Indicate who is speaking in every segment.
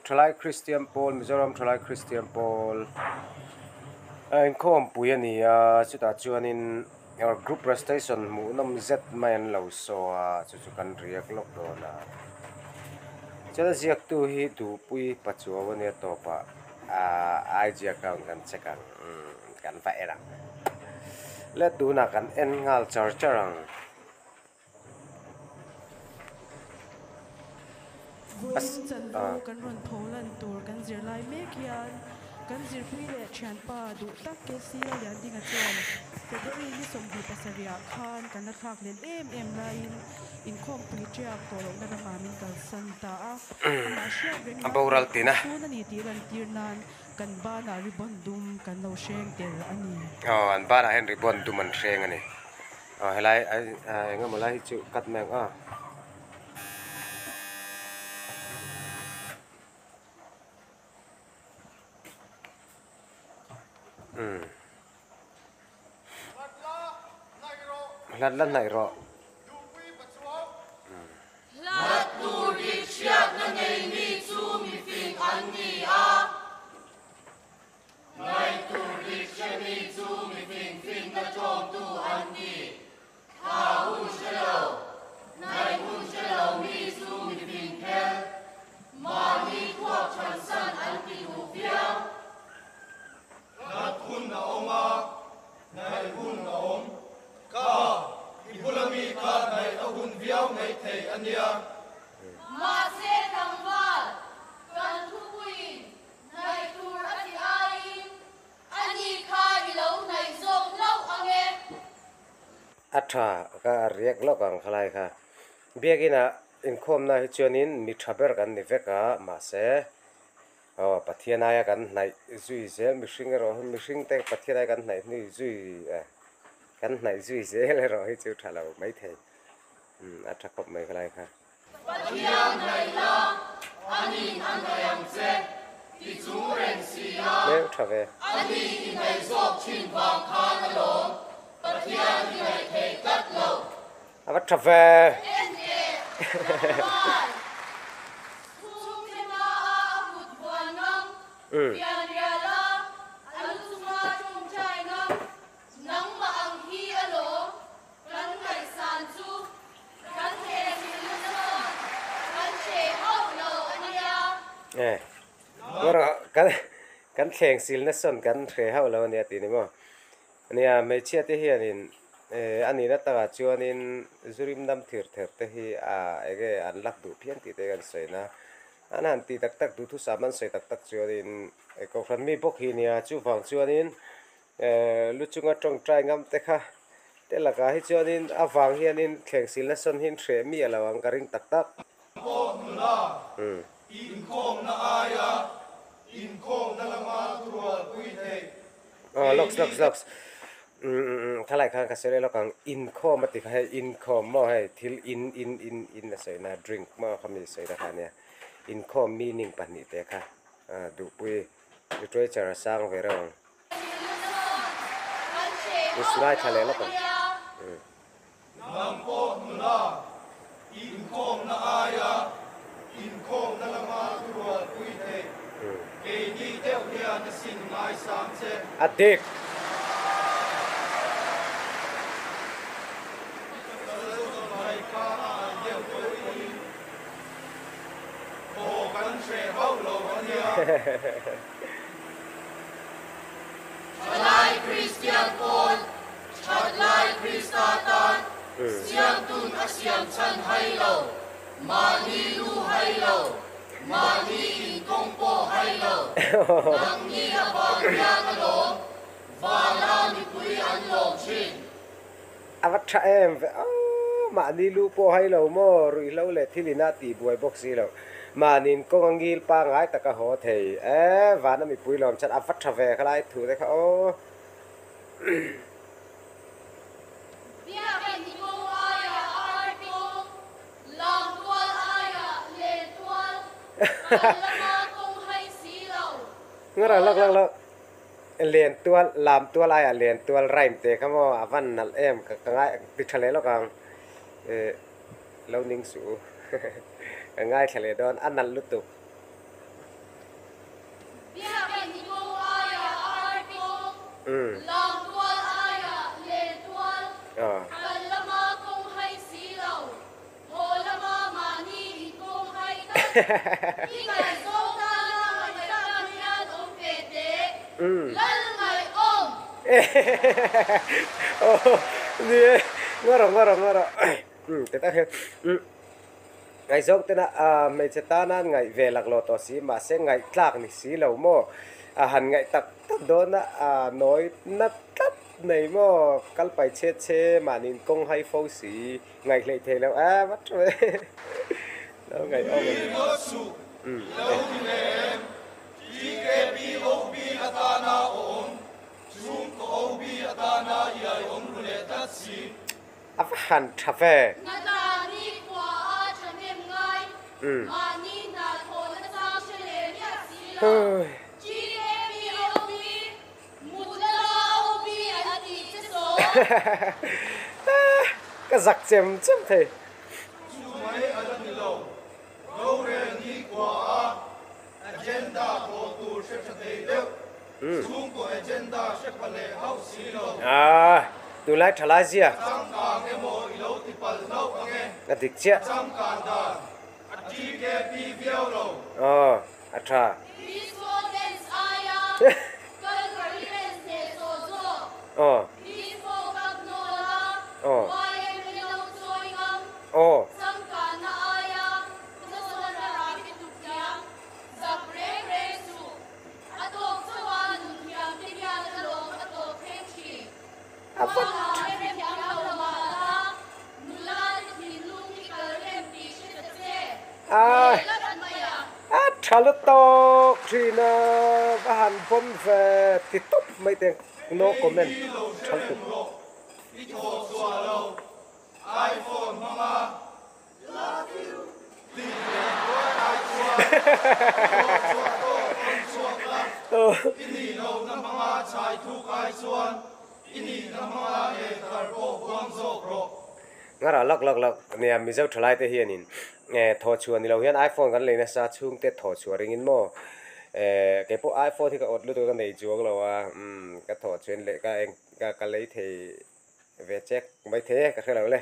Speaker 1: Thalai Kristian Pawl Mizoram Thalai Kristian Pawl a inkhawmpui a ni a chutah chuanin group recitation hmuhnawm zet mai an lo saw a chu chu kan riak lawk dawn a chuan a ziaktu hi Duhpui Pachuau a nia tawpah ahh IG account kan check ang umm kan va en ang le tunah kan en nghal char char ang.
Speaker 2: Vawiin chanvo kan rawn tho lan tur kan zir lai mek hian kan zirpui leh thianpa duh tak KC Liandinga chuan February ni 27 ah khan kan la thlak len em em laiin inkhawmpui tiak tawh lohna ramah min kalsan ta a. Amah hriat reng
Speaker 1: A
Speaker 2: nan
Speaker 1: boral
Speaker 2: leh
Speaker 1: tina.
Speaker 2: kan chhun a ni tih lantir nan kan banah ribbon dum kan lo hreng tel a ni.
Speaker 1: Aw an banah hian ribbon dum an hreng a ni. Aw helai eng emaw lai hi chu cut mai ang a. Umm. Hlat la hnaih rawh.
Speaker 3: Hlat tur dik hriatna nei mi chu mifing an ni a. Ngaih tur dik hre mi chu mifing finna ṭawmtu an ni. Thla hun hre lo, ngaih hun hre lo mi chu mifing phel. Mahni thuak chhansan an ti duh viau.
Speaker 4: Hlat hun a awm a, hnaih hun a awm. Kha, i bula mi kha hnaih a hun viau mai thei a nia.
Speaker 3: Mahse tlangval, kan thupuiin hnaih tur a ti aiin a ni kha i lo hnaih zawk hlauh ang e.
Speaker 1: A tha ka riak lawk ang khalai kha. Biakina inkhawmna hi chuanin mi tha ber kan ni vek a, mahse Aw, Pathian aia kan hnaih zui zel mihring erawh hi mihring te Pathian aia kan hnaih hnui zui eh kan hnaih zui zel erawh hi chu tha lo maithei umm a tha khawp mai khalai kha.
Speaker 3: Pathian hnaih la, anin a hnaih ang che ti chung reng si a.
Speaker 1: Hmel tha ve.
Speaker 3: Ani i hnaih zawk thin vang khan alawm Pathian i hnaih thei tlat lo.
Speaker 1: A va tha ve.
Speaker 3: En teh, Tlangval, chhungte hmaah a kut vuan ngam, fian rial a, a lu chunga tawngtai ngam, nangmah ang hi alawm, kan ngaihsan chu kan thehthil nasa chuan kan hreh hauh lo a nia.
Speaker 1: Eh, kan kan thleng silna sawn kan hreh hauh lo a nia tih ni maw? Nia, hmeichhia te hianin a nihna takah chuanin zurim dam thir ther te hi a enge an lak duh phian tih te kan sawi na. An han tih tak tak duhthusam an sawi tak tak chuanin kohhran mi bawk hi nia, chuvang chuanin lu chunga tawngtai ngam te kha te lakah hi chuanin a vang hianin thlengsilna sawn hi hreh miah lo ang ka ring tak tak.
Speaker 4: Pawh nula inkhawmna aia inkhawmna lama thurualpui theih
Speaker 1: Aw lawks lawks lawks umm khalai khan ka sawi leh lawk ang inkhawm a ti kha hei inkhawm maw hei thil in in in in a sawi na drink maw kha mi sawi na kha ania inkhawm meaning pahnih te kha duhpui literature a sang ve reuh ang ngaithla leh lawk ang.
Speaker 4: Nang pawh nula, inkhawmna aia inkhawmna lama thurualpui theih keini deuh hian a sin ngaisang che.
Speaker 1: A dik.
Speaker 4: Lalzawmai kha a al deuh pawhin thaw kan hreh hauh lo a nia.
Speaker 3: Thalai Kristian pawl That lai Krista tan Siamtun a siam chhan hai lo, mahni lu hai lo, mahni inkawng pawh hai lo, nangni avang hian alawm Vana mipui an lawm thin.
Speaker 1: A va tha em ve aw, mahni lu pawh hai lo maw, ruihhlo leh thil ina tih buai bawk si lo, mahni inkawng a ngil pangngai taka haw thei e, Vana mipui lawm chhan a va tha ve khalai thu te kha aw.
Speaker 3: Biakinn kawng aiah ar kawng, lam tual aiah len tual, kal lama kawng hai si lo.
Speaker 1: Ngara lak lak lak len tual lam tual aiah len tual rhyme te kha maw a van nalh em ka ka ngai ti tha leh lawk ang eh lo ning suh u ka ngaithla leh dawn a nalh lutuk.
Speaker 3: I ngaihzawng tana ngaihthlak hian awm ve teh. Lal ngaihawm.
Speaker 1: Aw ni e, ngaw rawh ngaw rawh ngaw rawh ti tak hian ngaihzawng tena hmeichhe tana an ngaih ve laklawh tawh si mahse ngaihtlak ni si lo maw a han ngaih tak tak dawn a nawi na tlat mai maw kal pai chhe chhe mahni kawng hai fo si ngaih hleih thei lo a va tha ve lo ngaih awm a ni.
Speaker 4: Ringawt suh lo ti ve em? TKPOB atana awm, chhungkaw OB atana iai awm ru leh tlat si.
Speaker 1: A va han tha ve.
Speaker 3: Natani khua a thahnem ngai, mahni hna thawhna chang hre leh miah si lo. TKPOB, mut lama OB an tih che saw.
Speaker 1: Ka zak chem chem thei.
Speaker 4: Chu mai a la ni lo. Rorel ni khua a Agenda thawh tur hre tha thei deuh, chhungkaw agenda hre pha leh hauh si lo.
Speaker 1: Aaa, tunlai tha lai zia.
Speaker 4: Changkang emaw i lo ti palh hlauh ang e.
Speaker 1: A dik chiah.
Speaker 4: Changkan dan a TKP viau lo.
Speaker 1: Aw, a tha.
Speaker 3: Disco dance aia Calvary dance hneh tawh zawk.
Speaker 1: Aw.
Speaker 3: Disco kap nawl a
Speaker 1: Aw.
Speaker 3: YMA lo chawi ngam.
Speaker 1: Aw.
Speaker 3: Changkanna aia Hmasawnna rah hi tuk thiam, zak reng reng suh. A tawk chauh a, nun thiam te hian a lawm a tawp thleng thin. Hma rem thiam lo mah la, nula te thinlung hi kal rem tih hre ta che. Leh lat mai a.
Speaker 1: A tha lutuk thin a, va han pawn ve ti tawp mai teng no comment tha lutuk.
Speaker 4: I thawh chhuah lo iPhone hmanga
Speaker 1: Ngara lak lak lak nia Mizo thalai te hianin thawh chhuah ni lo hian iPhone kan lei nasa chhungte thawh chhuah ringin maw keipawh iPhone hi ka awt lutuk a nei chuang lo a ka thawh chhuah in leh ka eng ka lei thei ve chek mai thei e ka hre lo le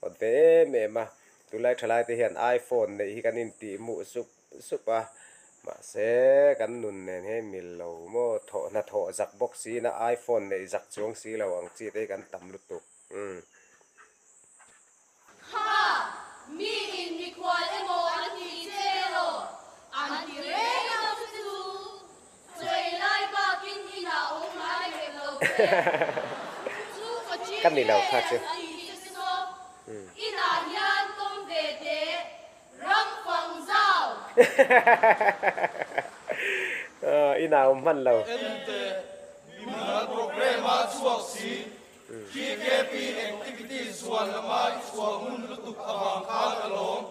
Speaker 1: awt ve em em a tunlai thalai te hian iphone neih hi kan intih hmuh sup sup a mahse kan nun nen hian mil lo maw thawh hna thawh zak bawk si na iphone neih zak chuang si lo ang chi te hi kan tam lutuk umm.
Speaker 3: Kha, mi in mikhual emaw an ti che emaw an ti reng ang chu chu Chawi lai bakin inah awm ngai hek lo che. Chu ka chi
Speaker 1: Ka ni lo kha chu.
Speaker 3: an ti che saw. Inah hian tawm ve teh ram fang zau.
Speaker 1: Inah awm hman lo.
Speaker 4: Enteh, mimal programme a chhuak si. TKP activities zuan lama i chhuah ngun lutuk avang khan alawm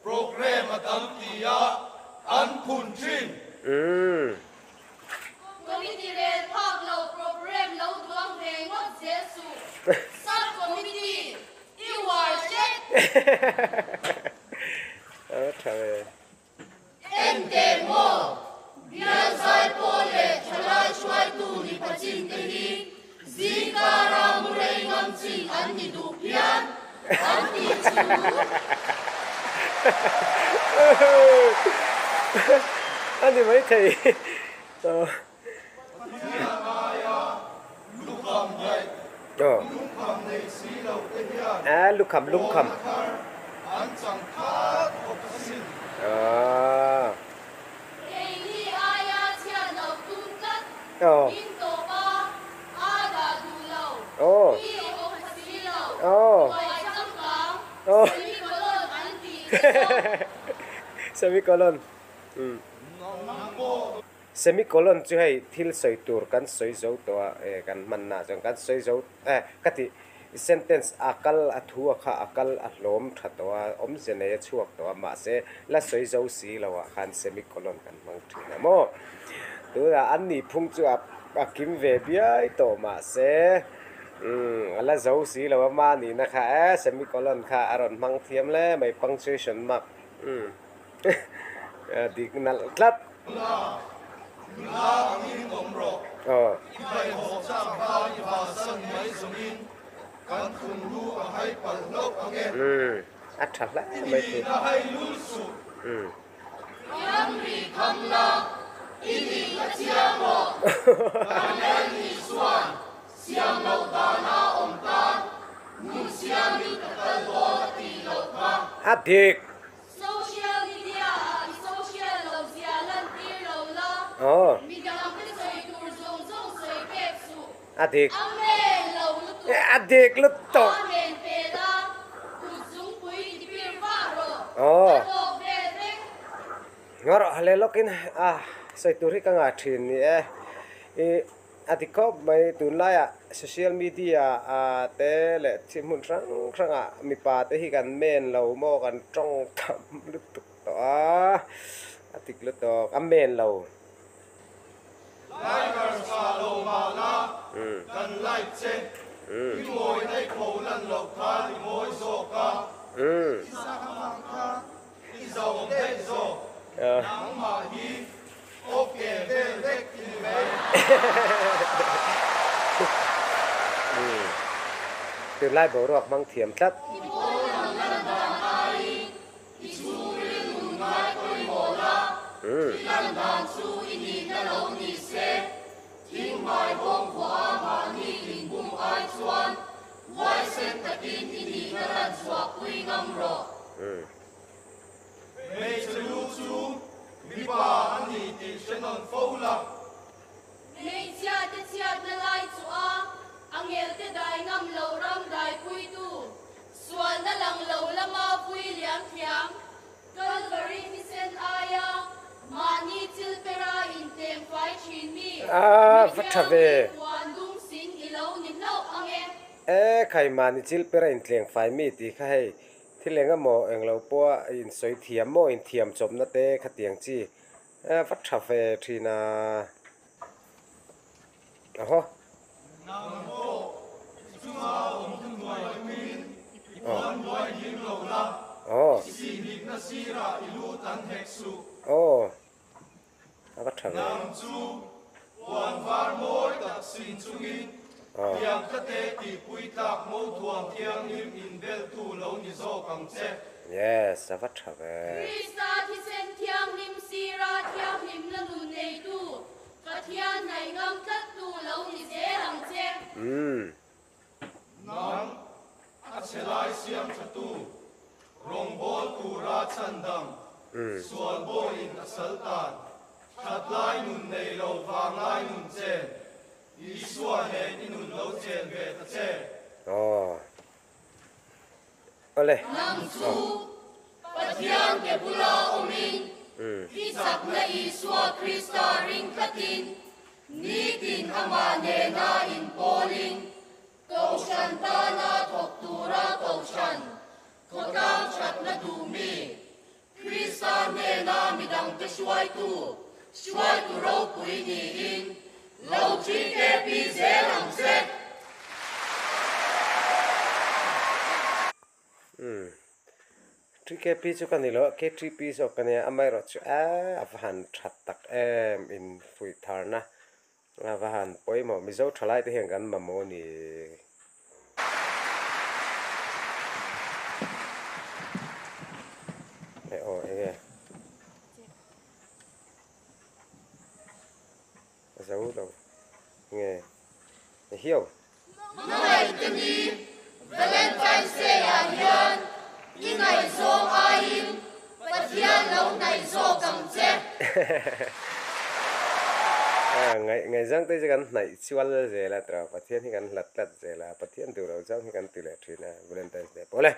Speaker 4: programme a dang tia an phun thin.
Speaker 3: Committee rel phak lo programme lo duang ve ngawt zel suh. Sub committee i uar hret.
Speaker 1: Tha ve.
Speaker 3: Engteh maw? Bial zai pawl leh thalai hruaitu ni pachin te hi zingkara mu rei ngam chin an ni duh phian an tih chu.
Speaker 1: A ni mai thei.
Speaker 4: Pathian aia lukham daih, lungkham nei si lo te hian
Speaker 1: Lukham, lungkham.
Speaker 4: Pawlna thar an chang khat khawp asin.
Speaker 3: Keini aia chhiat lo tum tlat, min tawp a, a dah duh lo, mi awm pha si lo, buai changkang, semicolon an tih che zawk.
Speaker 1: Semicolon. Semicolon chu hei thil sawi tur kan sawi zo tawh a, eh kan hmanna ah chuan kan sawi zo eh ka tih sentence a kal a thu a kha a kal a hlawm tha tawh a, awmze nei a chhuak tawh a mahse la sawi zo si lo ah khan semicolon kan hmang thin a maw. Tunah an nih phung chu a a kim ve biai tawh mahse umm a la zo si lo a mahni na kha eh semicolon kha a rawn hmang thiam hle mai punctuation mark umm. Dik nalh tlat.
Speaker 4: Nula, nula angin awm rawh. I hnaihawh chak kha i bansan mai zawngin kan thunlu a hai palh hlauh ang e.
Speaker 1: A tha hle mai
Speaker 4: I nihna hai lul suh.
Speaker 3: Ramri kham la, i nihna chiang rawh. Kan Lal Isua'n siam loh dana awm tan hmun siamin ka kal dawn a tih loh kha.
Speaker 1: A dik.
Speaker 3: Social media ah i social lo zia lantir lo la, midangte sawi tur zawng zawng sawi pek suh.
Speaker 1: A dik.
Speaker 3: Amen lo lutuk.
Speaker 1: A dik lutuk.
Speaker 3: Amen pe la, kut zungpui ti pir vah rawh. A tawk vel vek.
Speaker 1: Ngaw rawh le lawkin a sawi tur hi ka ngah thin ni e. I a dik khawp mai tunlaiah social media ah te leh thil hmun hrang hrangah mipa te hi kan men lo maw kan tawng tham lutuk tawh a, a dik lutuk a men lo.
Speaker 4: Likers ngah lo mah la, kan like che. I mawi daih pho lan loh khan i mawi zawk a. I zawm daih zawk. Nangmah hi ok vel vek i ni mai.
Speaker 1: Tunlai boruak hmang thiam tlat.
Speaker 3: I pawn ang lan dan aiin I chhungril nun ngai pawimawh la, i lan dan chu i nihna lo ni se, thing hmai bawng vuah a mahni inbum ai chuan huaisen takin i nihna lan chhuah pui ngam rawh.
Speaker 4: Hmeichhe lu chu mipa a ni tih hre nawn fo la.
Speaker 3: Hmeichhia te chhiatna lai chu a, a ngelte dai ngam lo ram dai puitu Sualna lang lo lama vui liam thiam, Kalvari thisen aia mahni chil pera intlem fai thin mi,
Speaker 1: A va tha ve.
Speaker 3: Mithiangmi puan dum sin i lo ni hlauh ang e.
Speaker 1: E khai mahni chil pera intleng fai mi tih kha hei thil eng emaw eng lo pawha insawi thiam maw inthiam chawpna te khatiang chi a va tha ve thin a. Ahaw.
Speaker 4: Nang pawh i chunga awm thu hnuai tumin i puan buai hlim lo la, i sihhnipna sirah i lu tan hek suh.
Speaker 1: Aw, a va tha ve.
Speaker 4: Nang chu puan var mawi tak sin chungin tiang tlate tihpui tlak mo thuam thianghlim inbeltu lo ni zawk ang che.
Speaker 1: Yes, a va tha ve.
Speaker 3: Krista thisen thianghlim sira thianghlimna nun neitu Pathian hnaih ngam tlat tu lo ni zel ang che.
Speaker 1: Umm.
Speaker 4: Nang, a chhe lai siam tha tu, rawngbâwl tura chhandam, sual bawiin a sal tan, that lai nun nei lo vang lai nun chen, Isua nen i nun lo chen ve ta che.
Speaker 1: Aw. Awle.
Speaker 3: Nang chu Pathian ke bula awmin, i chakna Isua Krista ring tlatin, nitin amah nena inpawlin, Kohhran tana thawk tura Kohhran khawtlang thatna duh mi, Krista hnena midangte hruaitu, hruaitu ropui niin lo TKP zel ang che.
Speaker 1: Umm TKP chu ka ni lo a, KTP zawk ka nia, amaherawhchu a a va han tha tak em infuih tharna a va han pawimawh Mizo thalai te hian kan mamawh a ni. Eh aw enge a zo lo nge hiau.
Speaker 3: Hmangaihte ni Valentine's Day ah hian i ngaihzawng aiin Pathian lo hnaih zawk ang che.
Speaker 1: Ngaihzawng te chu kan hnaih chual zel a tawh, Pathian hi kan hlat tlat zel a, Pathian duh loh zawng hi kan ti leh thin a Valentine's Day pawh le.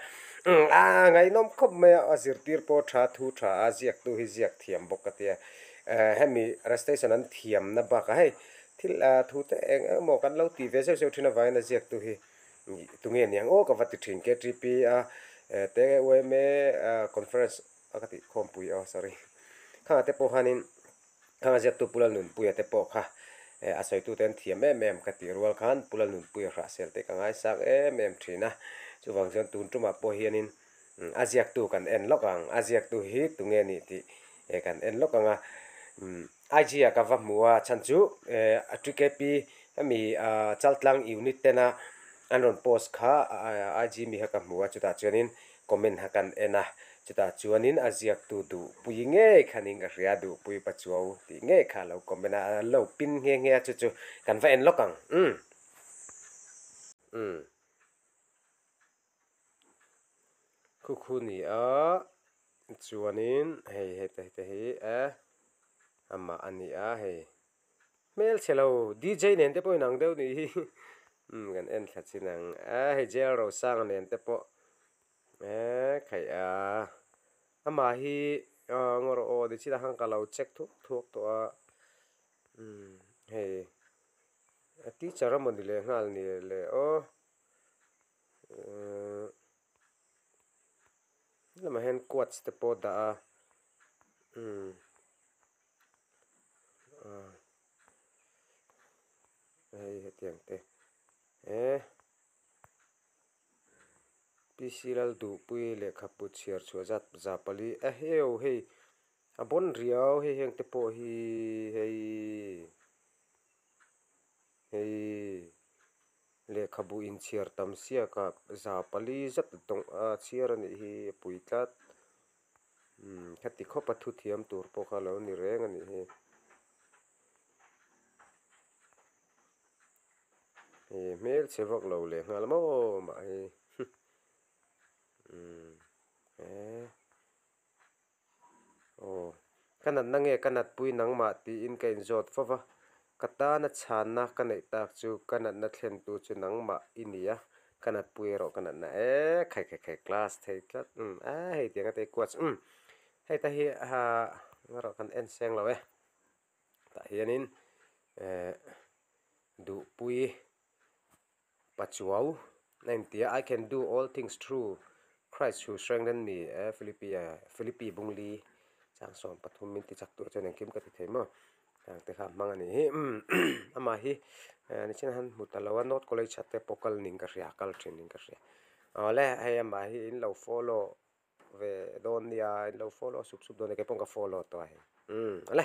Speaker 1: A ngaihnawm khawp mai a, a zirtir pawh tha thu tha a, ziaktu hi ziak thiam bawk ka tia. Hemi recitation an thiamna bakah hei Thil thu te eng eng emaw kan lo tih ve zeuh zeuh thin avangin a ziaktu hi tunge niang aw ka va ti thin KTP a te UMA conference a ka tih khawmpui aw sorry khangah te pawh khanin khanga ziaktu Pu Lalnunpuia te pawh kha a sawitu te an thiam em em ka tih rual khan Pu Lalnunpuia hrahsel te ka ngaisang em em thin a chuvang chuan tun tumah pawh hianin A ziaktu kan en lawk ang, a ziaktu hi tunge nih tih kan en lawk ang a. IG ah ka va hmu a, chhan chu TKP hemi Chaltlang unit tena an rawn post kha IG mi kha ka hmu a, chutah chuanin comment kha kan en a. Chutah chuanin a ziaktu duhpui ngei khanin ka hria, duhpui Pachuau tih ngei kha a lo comment a, a lo pin nghe nghe a, chu chu kan va en lawk ang. Umm. Umm. Khu khu ni a, chuanin hei heta heta hi e amah a ni a hei hmelchhe lo DJ nen te pawh inang deuh nih hi umm kan en thla chin ang a hei jail rosanga nen te pawh e khaih a amah hi aw ngaw rawh aw ti chinah khan ka lo check thuak thuak tawh a umm hei a teacher a mawni leh nghal ni le aw. Uhh lamah hian quartz te pawh a dah a umm ah hei hetiang te eh P C Lalduhpui lehkhapu chhiar chhuah zat za pali a heu hei a bawn riau hei heng te pawh hi hei hei. Lehkhabu inchhiar tam siakah 400 zat tawng a chhiar a nih hi a pui tlat. Umm heti khawpa thu thiam tur pawh kha a lo ni reng a nih hi. Hei hmelchhe vak lo leh nghal maw mah hi umm eh Aw, ka natna nge ka natpui nangmah tiin ka inzawt fo va, ka tana chhanna ka neih tak chu ka natna thlentu chu nangmah i ni a, ka natpui erawh ka natna e khai khai khai class thei tlat umm a hei tiang a tei kuat chu umm hei ta hi ah erawh kan en seng lo e tah hianin eh duhpui Pachuau a inti a, I can do all things through Christ who strengthen me eh Philippi eh Philippi Bungli chang 13 min ti chak tur chuan engkim ka ti thei maw heng te kha a hmang a nih hi amah hi eh nichina han hmu ta lo a North College a te pawh kal ning ka hria kal thin ning ka hria awle hei amah hi in lo follow ve dawn nia in lo follow sup sup dawn nia keipawh ka follow tawh a hei umm awle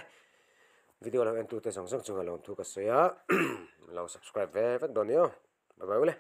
Speaker 1: video lo en tute zawng zawng chunga lawmthu ka sawi a lo subscribe ve vek dawn nia bye bye ule.